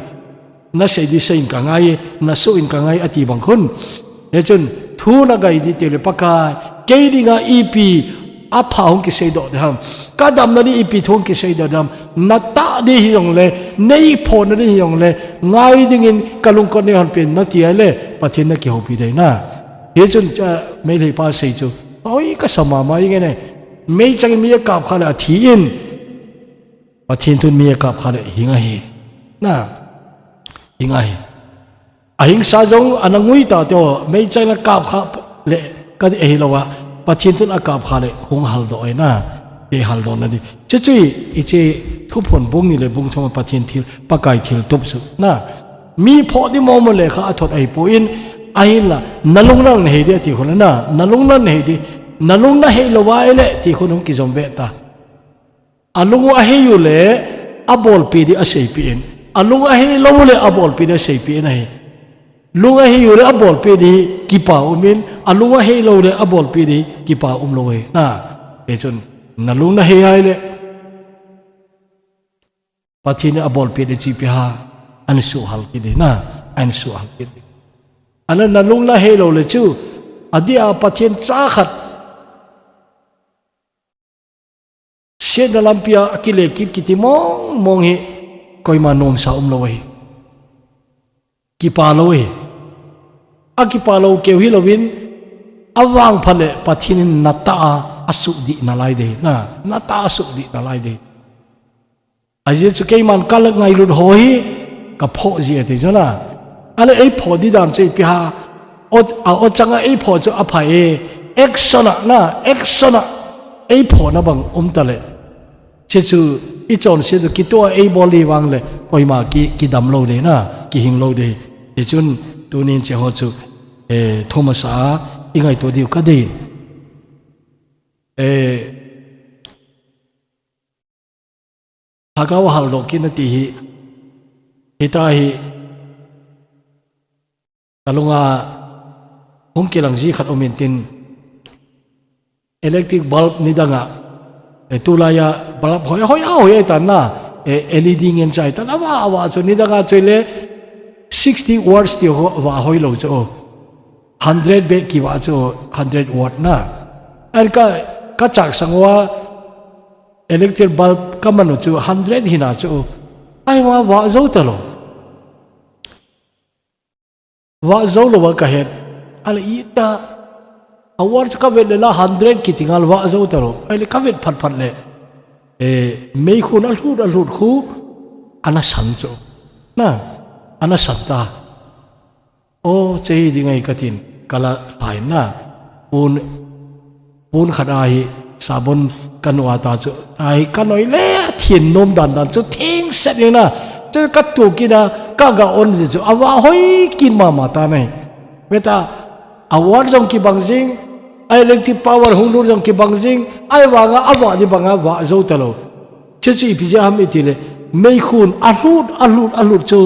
na sei di sei in ka ngai, na suh in ka ngai ati bang khun. Hichun, thu na gai di tile Pakai, kei dinga ipi apha hung kisei doh ding ham. Ka damna di ipi thu hung kisei doh ding ham. Na tah di hijongle, nei phona di hijongle, ngai dingin ka lungkot nei hon pen na ti ahile, Pathen na kihoupi dei na. Hichun, cha, Meitei pa sei chu. Oi, ka sa mama i nge ne. Meichang mi a kap kha le a thi in. Pathen thun mi a kap kha le hing ahi. Na, hing ahi. Ahingsa jong ana ngui ta te o, meichang a kap kha le ka di ahi lo a. Pathen thun a kap kha le hung hal doh e na. Te hal doh na di. Che chui, i che thuphon bung ni le bung thum a Pathen thil, Pakai thil tup su. Na, mi pho di mo mo le kha a thot ahi po in, ahin la, na lung na hei di a ti khun na, na lung na hei di, na lung na hei lo a e le ti khun hung kijom ve ta. A lung u a hei u le, a bolpi di a seipi in. A lung a hei lo u le, a bolpi di a seipi in ahi. Lung a hei u le, a bolpi di kipa um in. A lung a hei lo u le, a bolpi di kipa um lo ahi. Na, e chun, na lung na hei ai le. Pathen a bolpi di chi pi ha, an su hal ki di na, an su hal ki di. Ana na lung na hei lo le chu, a di a Pathen cha khat. Sietna lampi a kile kit kiti mong mong hi koima nomsa um lo ahi. Kipa lo ahi. A kipa lo keu hi lo in a vangphat le Pathen in na tah a a sudih na lai dei. Na, na tah a sudih na lai dei. A jeh chu keiman ka la ngailut ho hi ka phoh ji e ti chu na. Ahile ei phoh di dan chu ipi ham. O, a o chang a ei phoh chu a pha e. Action a na, action a ei phoh na bang um ta le. Che chu i chonse chu kitoh a ei bol hi vang le koima ki, kidam lo de na, kihing lo de. Hichun tunin che ho chu, eh, thum a sa a i ngaito diu ka dei. Eh, Lhagao hal doh kit na ti hi, hita hi, ka lung a hung kilang ji khat um in tin, electric bulb nidang a, eh, tulai a bulb hoi, hoi a hoi a tan na, eh, L E D ngen chai tan, a va, a va chu nidang a chu le sixty watts ti ho, va hoi lo chu. Hundred beh ki va chu hundred watt na. An ka, ka chak sang va, electric bulb ka man u chu hundred hi na chu. Ai va, va zo ta lo. Va zo lo va ka het. Ahile i ta. A watt chu ka vet le la hundred kiti ngal va zo ta lo. Ahile ka vet phat phat le. Eh, meikhun a lhut, a lhut khu. Ana san chu. Na. Ana san ta. O, che hi ding ahi ka tin, ka la lhai na. Pon, pon khat a hi, sabon ka nu a ta chu, a hi ka noi le, a thin nom dan dan chu, thing set ni na. Chu ka tu kit a, ka ga on ji chu, a va hoi kit mama ta na hi. Veta, a watt jong kibang jing, a electric power hung lut jong kibang jing, a vang a, a va di bang a, va zo ta lo. Che chu ipi jeh ham i ti le, meikhun a lhut, a lhut, a lhut chu,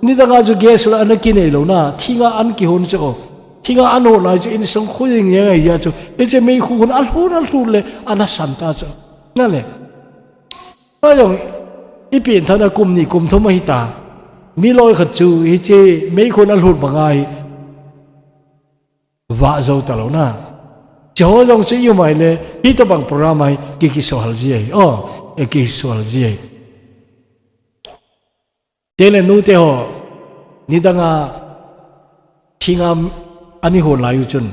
nidang a chu gas la ana kinei lo na, thing a an kihon chu o. Thing a an hon lai chu insung khu jing jeng ahi jeh chu. Hiche meikhun a lhut, a lhut le, ana san ta chu. Na le. A jong, i pian than a kum ni, kum thum ahi ta. Mi loi khat chu, hiche meikhun a lhut bang a hi. Va zo ta lo na. Che ho jong chu i um a le, hi tabang program a hi, ki kisuhal ji ahi. O, e kisuhal ji ahi. Te le nu te ho, nidang a, thing a, ani hon lai u chun.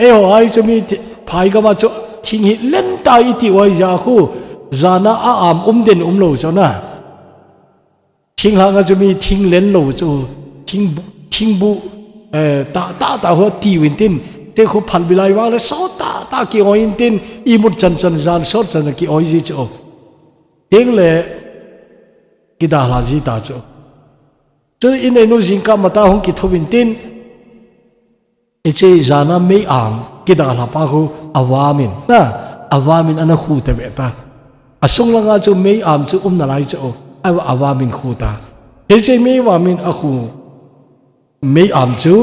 Eiho a hi chu mi thi-, phai gam a chu, thing hi len ta i ti u ahi jeh a khu, jan a a am um den um lo chu na. Thinglhang a chu mi thing len lo chu, thing bu, thing bu, eh, ta, ta, ta ho ti u in tin, te khu phalbi lai vang le so ta, ta ki oi in tin, imut chan chan jan sot chan ki oi ji chu. Teng le kidalha ji ta chu. Chu in ei nu jingkah mata hung kitho in tin, Hiche jan a mei am, kidalha pa khu a vam in, na, a vam in ana khu ta ve ta. A sung langa chu mei am chu um nalai chu, a, a vam in khu ta. Hiche mei vam in a khu, mei am chu,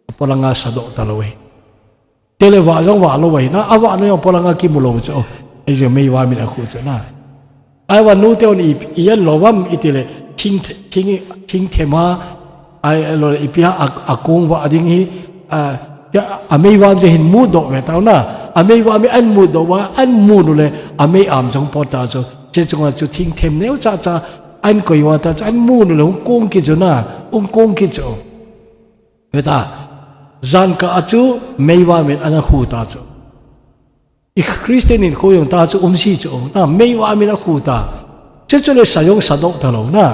a polanga sa doh ta lo e. Te le vah jong vah lo e na, a vah na jong polanga kimu lo chu, hiche mei vam in a khu chu na. Ahivang nute hon i, i an lo vam iti le, thing, thing, thing thema, ahilou le ipi ham a, akong vah ding hi, a, tia, amei vam je hin mudoh ve tau na, amei vam hi an mudoh va, an mun u le, amei am jong pot ta chu, che chunga chu thing them neo cha cha, an koi va ta chu, an mun u le, hung kong kit chu na, hung kong kit chu. Ve ta, jan kah a chu, mei vam in ana khu ta chu. I Christian in khu jong ta chu um si chu, na, mei vam in akhu ta. Che chu le sa jong sadoh ta lou, na.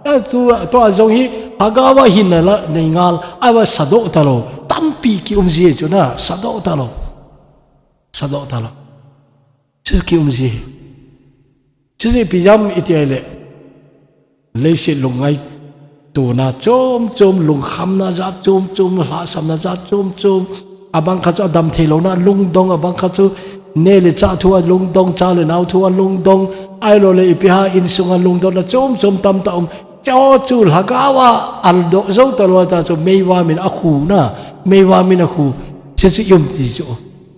Na tu, tua jong hi, lhagao a hinna la, nei ngal, ahivang sadoh ta lou. Tampi ki um si chu, na, sadoh ta lou. Sadoh ta lou. Chu ki um si. Chu ipi jam iti ahile. Leiset lungngaitona chom chom, lungkhamna jat chom chom, lhahsamna jat chom chom. Abang khat chu adam thei louna lungdong, abang khat chu neh le chah thu a lungdong, cha le nao thu a lungdong, ahilou le ipi ham insunga lungdonna chom chom tamtah um. Chu chu lhagao a aldoh jou ta lou ta chu mei vam in akhu na, mei vam in akhu. Chu chu i um ti chu.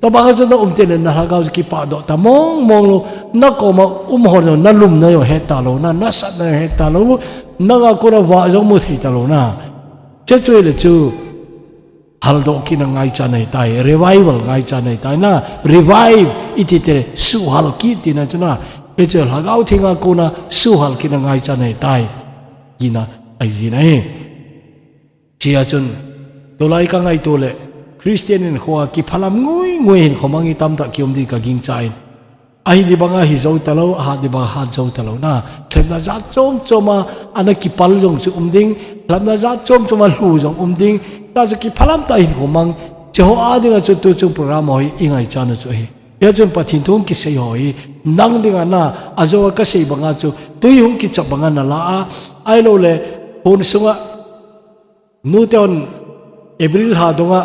Tua bang a chu na um teng le na lhagao chu kipah doh ta mong mong lou, na koma um ho jong na lumna jong het ta lou, na, na satna jong het ta lou, nanga kona vah jong mu thei ta lou na. Che chu le chu, haldoh kit na ngaicha nei tai, revival ngaicha nei tai na, revive iti te, suhal kit tina chu na, e chu lhagao thenga kona suhal kit na ngaicha nei tai, tina ahi jin ahi. Chia chun, tulai ka ngaito le, Christian in khoa kiphalam ngui ngui hin khomang i tamtah ki um din ka gingcha in. Ahi di banga hi jou ta lou, ahat di banga hat jou ta lou na. Lhepna jat chom chom a, ana kipal jong chu um ding. Lhepna jat chom chom a lhu jong um ding. Ta chu kiphalam tah hin khomang. Che ho a dinga chu tu chung program ho hi i ngaicha nu chu hi. Hia chun Pathen thu hung kisei ho hi, nang dinga na, ajou a kasei banga chu, tui hung kichap banga na la a, ahilou le, hon sunga, nute hon April lha donga,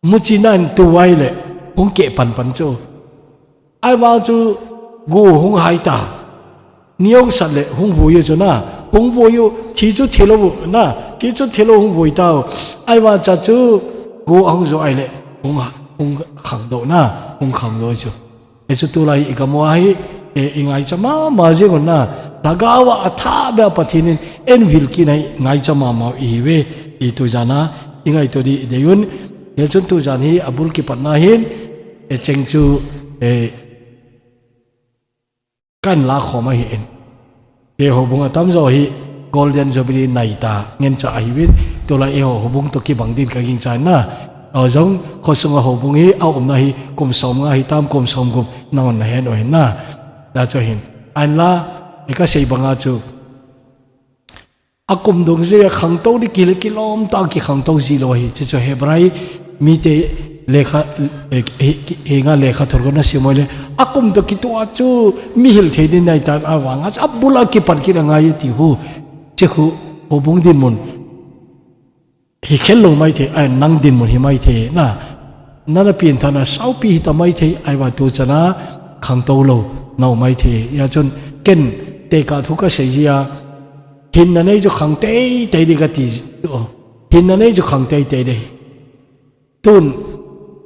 muchi na in tu vai le, hung keh pan pan chu. Ahivang chu, gu hung hai ta. Ni hung sat le hung vui u chu na, hung vui u, thi chu thi lou u na, thi chu thi lou hung vui tau. Ahivang cha chu, gu ahung jo ahile, hung, hung khang doh na, hung khang doh chu. E chu tulai i kamu a hi, e, i ngaicha mama jing un na, lhagao a athah beh a Pathen in, en vil kit na hi ngaicha mama u i hi ve, i tu jan a, i ngaito di i dei un. E chun tu jan hi, abul kipatna hin, e cheng chu, e, kan la khom ahi in. Kei houbung atam jo hi Golden Jubilee nai ta ngen cha ahi vin, tulai eiho houbung to kibang din ka gingcha na. Aw jong khosung a houbung hi a umna hi kum som nga hi tam kum som gup na hon na hen u hin na. Ta chu hin. Ahin la, e ka sei banga chu. A kum dungjuia khangtou di kile kilom ta kikhangtou ji lou hi. Chu chu Hebrai mite lekha, eh, he, he, henga lekhathot kon na sim u le. A kum to kitoh a chu mi hil thei din nai tan avanga chu a bul a kipan kit a ngai ti hu. Che khu houbung dinmun. Hi khel lou mai thei, ai nang dinmun hi mai thei na. Nana pian thana saupi hi ta mai thei, ai va tu chana khangtou lou, nau mai thei. Hia chun ken tekah thu ka sei ji a, hinna nei chu khang teitei di ka ti chu. Hinna nei chu khang teitei di. Tun,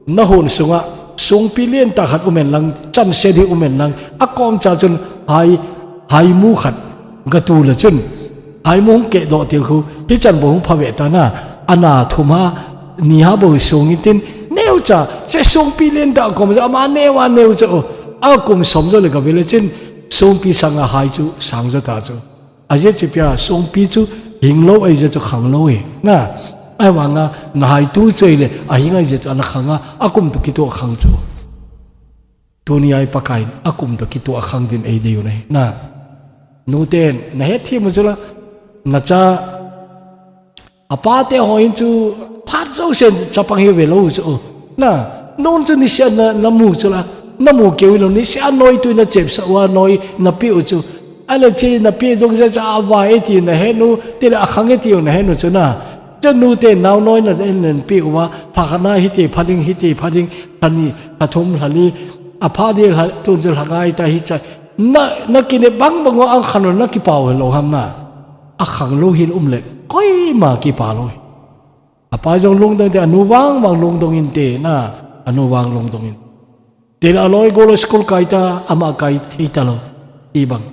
na hon sunga, songpi lentah khat um hen lang, chanset hi um hen lang, a kom cha chun hai, haimu khat ka tu le chun, haimu hung keh doh til khu, hichan bou hung pha ve ta na, ana thum ha, ni ha bou song in tin, neu cha, che songpi lentah kom cha, ama neu a neu cha, o, a kum som jo le ka ve le chun, songpi sanga hai chu, sang jo ta chu. Ajeh chu ipi a, songpi chu hing lou, ajeh chu khang lou e. Na, ahivanga, na hai tu chu ahile, ahing ajeh chu ana khang a, a kum to kitoh khang chu. Tuni a i Pakai in, a kum to kitoh a khang din ei dei u na hi. Na, nuten, na hetthem u chu la, na cha, a pate ho in chu phat jousen chapang hi ve lou chu. Na, non chu niseh a na, na mu chu la, na mu keu lou, niseh a noi tu na chepsah uva noi na pe u chu. Ahile che na pe dong jeh cha a vai e ti na he nu, tile a khang e ti u na he nu chu na. Chu nute nao noi na en len pe uva, pha khat na hiti pha ding, hiti pha ding, lha ni, lha thum, lha li, a pha di lha, tun chu lha ngai ta hi cha. Na, na kine bang bang uva a khang lou na kipa u lou ham na. A khang lou hin um le, koima kipa lou hi. A pa jong lungdong te, a nu vang vang lungdong in te na, a nu vang lungdong in. Tile a loi gol school kai ta, ama kai thei ta lou. Ti bang.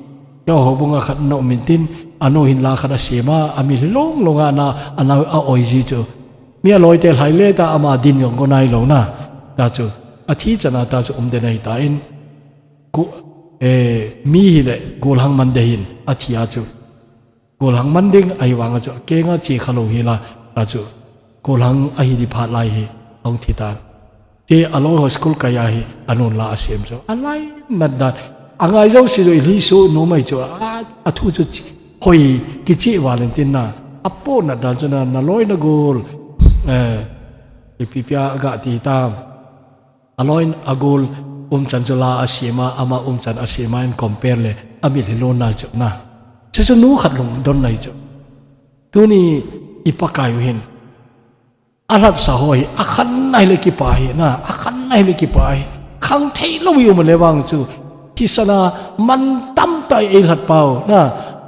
Keiho houbung a khat na um intin, anu hin la khat asem a, amitlhi long long a ana, ana a-oi ji chu. Mi aloi te lhai le ta ama din jong go nai lou na. Ta chu, athi chan a ta chu um den ahi tan. Ku, eh, mi hile, golhang man de hin, athi a chu. Golhang man ding ahi vang a chu, akeng a che kha lou hi la, ta chu. Golhang ahi di phat lai hi, ahung thi tan. Che aloi ho school kai a hi, anun la asem chu. Alai nat dan. Angai jo si jo ilhi su nu mai chu. A, athu chu chi, hoi kichi valentine na. Apo nat dan chu na, naloi nagol. Eh, ipi pia ga ti tam. Aloi agol umchan chu la asem a, ama umchan asem a in compare le, amitlhi long na chu na. Che chu nu khat lungdon nai chu. Tuni i Pakai u hin. Alhatsa ho hi, akhan nai le kipa hi na, akhan nai le kipa hi. Khang thei lou hi um le vang chu. Thisan a mantam tah eilhat pau na,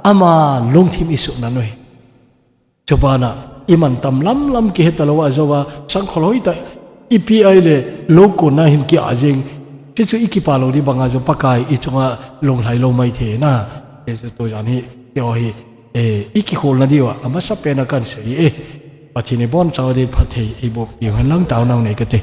ama lungthim isuh na noi. Chubana, imantam lam lam kihe talou a jou a, sangkhol hoi ta, ipi ahile, lou kon na hin ki-a jing. Che chu ikipa lou di bang a jou Pakai, ichunga lunglhai lou mai thei na. Che chu tujan hi, keiho hi, eh, ikikholna diu a, amasa pen a kan sei e. Pathen in ibonchauva din phatthei eiboh piu hen lang taona nei kate.